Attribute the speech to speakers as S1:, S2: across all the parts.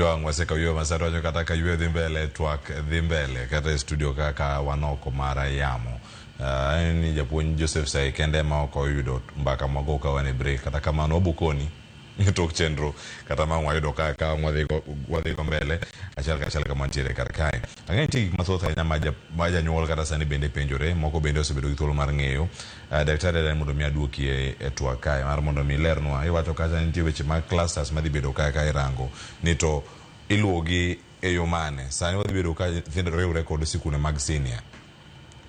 S1: To ang' wasekaw yweyo masar wacho kata ka yweyo dhi mbele, twak dhi mbele kata e studio kaka wan oko mar yamo. Aneno ni japuonj Joseph Sai kende ema ok oyudo mbaka mwago ka wan e break. Kata kamano wabokoni tok chenro kata ma wayudo ka ka wadhigo wadhigo mbele achiel kachiel kama wantiere kar kae. Ang'eyo nitie gik mathoth ahinya ma ja, ma janyuol kata sani bende penjore, moko bende osebedo gi thuolo mar ng'eyo. Daktari adwaro ni mondo mi aduoki e twak kae mar mondo mi ilernwa. Iwacho kacha ni nitie weche mag clusters madhi bedo kae ka irango ni to iluwogi e yo mane. Sani wadhi bedo ka nyithindo riwre kod sikunde mag senior.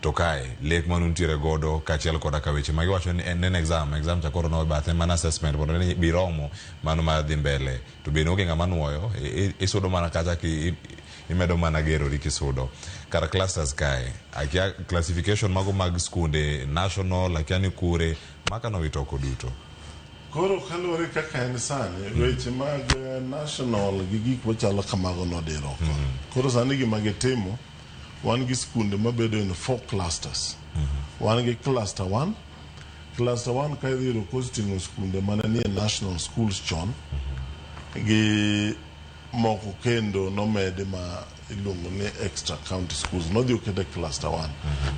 S1: To kae lek mane untiere godo kaachiel koda ka weche ma giwacho ni en en exam, exam cha koro nowe bathe mana assessment mondo ne bi romo mano mar dhi mbele. To bende onge ng'ama nuoyo, isudo mana kacha ki imedo mana gerori kisudo. Kar clusters kae, akia classification mago mag skunde national, akia ni kure, maka nowito oko duto.
S2: Koro kaluwore kaka en sani, weche mag national gi gik machalo kamago nodir oko. Koro sani gima gitimo, wan gi skunde mabedo in four clusters. Wan gi cluster one. Cluster one ka idhi yudo koting'o skunde mane nie national schools chon, gi moko kendo nomedi ma iluongo ni extra county schools nodhi oket e cluster one.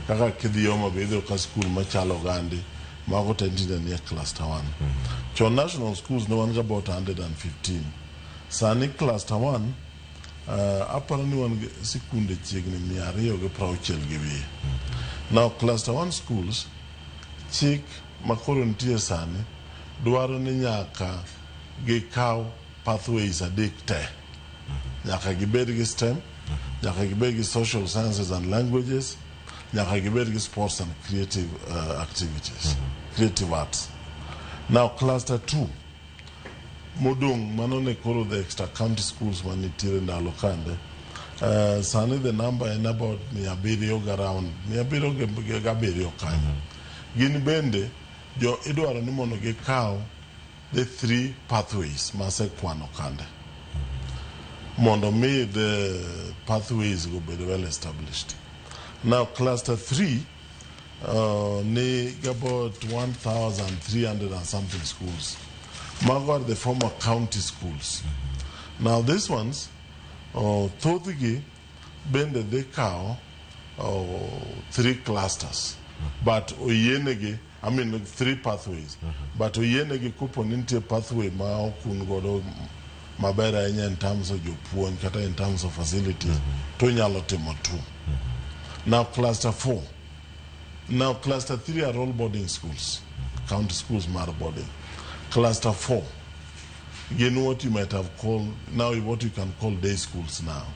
S2: Kaka kidhi Homa Bay idhi yudo ka skul machalo Gandhi mago te tinde nie cluster one. Chon national schools ne wan gi about 115. Sani cluster one aparo ni wan gi sikunde chiegni 260 gi wiye. Now cluster one schools chik makoro nitie sani dwaro ni nyaka gikaw pathways adek te. Nyaka gibed gi STEM, nyaka gibed gi social sciences and languages, nyaka gibed gi sports and creative activities, creative arts. Now cluster two modong' mano ne koro the extra county schools manitiere ndalo kande. Sani the number en about 700 ga round 707 kanyo. Gin bende jo idwaro ni mondo gikaw the three pathways masekwano kande mondo mi the pathways go bed well established. Now cluster three ni about 1,300 and something schools. Mago are the former county schools. Now these ones, thothgi bende dhi kawo three clusters. But oyienegi, I mean three pathways. But oyienegi kopo ni nitie pathway ma ok un godo maber ahinya in terms of jopuonj kata in terms of facilities, to inyalo timo two. Now cluster four. Now cluster three are all boarding schools, county schools mar boarding. Cluster four, gin what you might have called, now what you can call day schools now.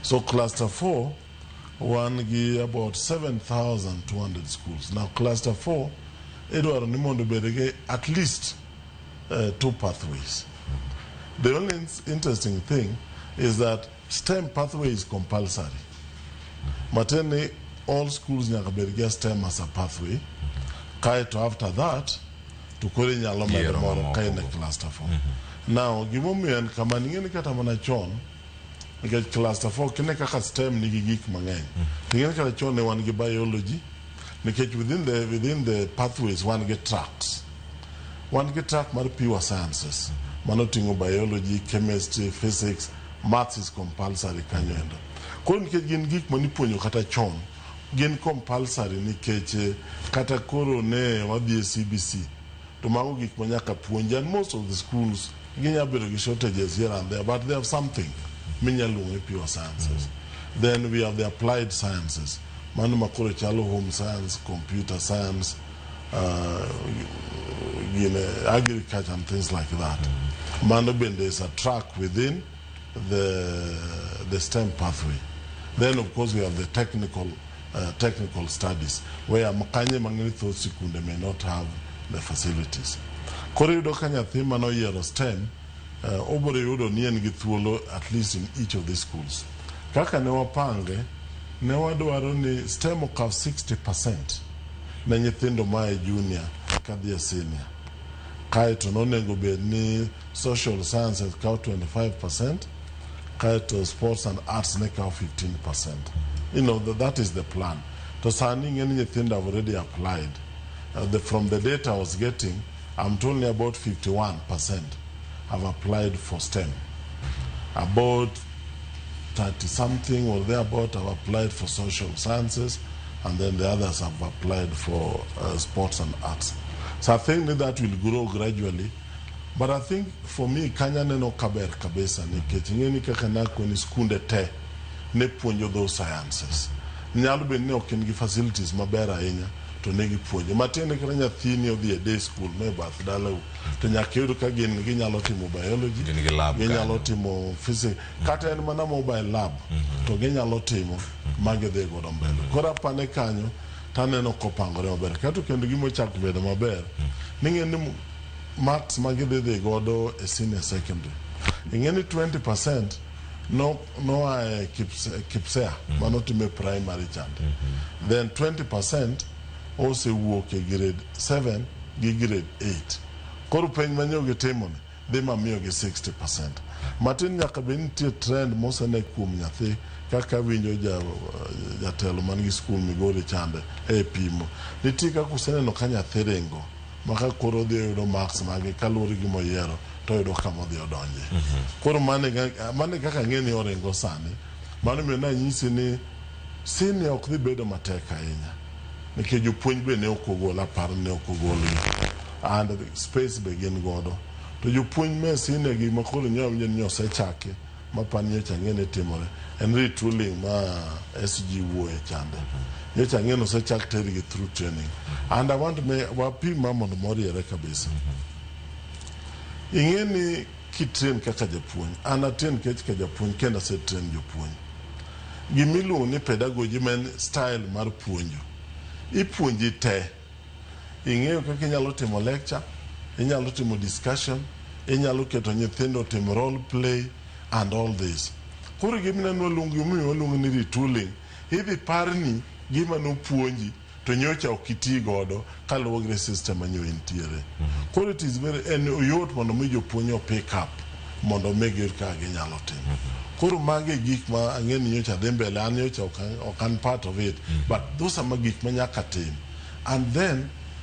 S2: So cluster four, wan gi about 7,200 schools. Now cluster four, idwaro ni mondo obed gi at least two pathways. The only interesting thing is that STEM pathway is compulsory. Matiende ni all schools nyaka bed gi STEM as a pathway. Kaeto after that, to koro inyalo medo
S1: Yiero
S2: moro
S1: mamoko
S2: ka in e
S1: go.
S2: cluster four. Now, gimomiyo en kamano, ing'e ni kata mana chon, nikech cluster four kine kaka STEM nigi gik mang'eny. To ing'e ni kata chon ne wan gi biology, nikech within the pathways wan gi tracks. Wan gi track mar pure sciences. Mano ting'o biology, chemistry, physics, maths is compulsory kanyo endo. Koro nikech gin gik manipuonjo kata chon, gin compulsory nikech kata koro ne wadhi e CBC, to mago gik ma nyaka puonji and most of the schools ginya bedo gi shortages here and there but they have something minyalo luongo ni pure sciences. Then we have the applied sciences. Mano ma koro chalo home science, computer science, gine, agriculture and things like that. Mano bende is a track within the STEM pathway. Then of course we have the technical studies where kanye mang'eny thoth sikunde may not have the facilities. Koro iyudo ka nyathi manoyiero STEM obiro yudo ni en gi thuolo at least in each of these schools. Kaka ne wapange, ne wadwaro ni STEM okaw 60% ne nyithindo ma e junior kadhi e senior. Kaeto nonego bed ni social sciences kawo 25%, kaeto sports and arts ne kawo 15%. That is the plan. To sani ing'e ni nyithindo have already applied. From the data I was getting, I'm told about 51% have applied for STEM. About 30 something or thereabout have applied for social sciences, and then the others have applied for sports and arts. So I think that will grow gradually. But I think for me, kanya neno kaber kabisa nikech ing'e ni kaka nakoni skunde te ne puonjo those sciences. Nyalo bedo ni ok en gi facilities maber ahinya to ne gipuonjo. Matiende kata nyathini odhi e day school ma e bath dalau to nyaka iyud ka gin ginyalo timo biology,
S1: Gin gi lab
S2: ginyalo
S1: kanyo.
S2: timo physics, kata en mana mobile lab to ginyalo timo ma gidhi godo mbele. Koro apane kanyo taneno kopangore maber. Kato kendo gimochako bedo maber ni ng'e ni marks ma gidhi dhi godo e senior secondary ing'e ni 20% no noa e KPSEA manotime primary chande, then 20% osewuok e grade 7 gi grade 8. Koro penj manyo gitimo ni dhi mamiyogi 60%. Matin nyaka bed nitie trend mosene kuom nyathi kaka winjo jatelo man gi skul Migori chande e pimo. Nitie kaka useneno ka nyathi ringo ma ka koro odhi oyudo marks mage kaluwore gi moyiero to oyudo kama odhi odonje. Koro mane kaka ang'e ni oringo sani. Mano miyo nanyisi ni senior ok dhi bedo matek ahinya nikech jopuonj be ne ok ogol, aparo ne ok ogolgi and space be gin godo. To jopuonj me senior gi ma koro nyo awinjo ni osechaki mapani nyocha ang'e ni timore en retooling ma SG wuoye chande. Nyocha ang'e ni osechak tergi through training and I want me wapim ma mondo moriere kabisa. Ing'e ni kitrain kaka japuonj, an atrain kaka japuonj kendo asetrain jopuonj. Gimiluongo ni pedagogy ma en style mar puonjo. Ipuonji te. Ing'eyo kaka inyalo timo lecture, inyalo timo discussion, inyalo keto nyithindo otim role play and all this. Koro gima waluongo gimomiyo waluongo ni retooling, idhi parni gima nopuonji to nyocha ok iti godo kaluwore gi system manyo entiere. Koro it is very en oyot mondo mi jopuonj o pick up mondo mi giyud kaka ginyalo timo. Koro magi e gik ma ang'e ni nyocha dhi mbele, an nyocha ok an part of it, but those are ma gik ma nyaka tim. And then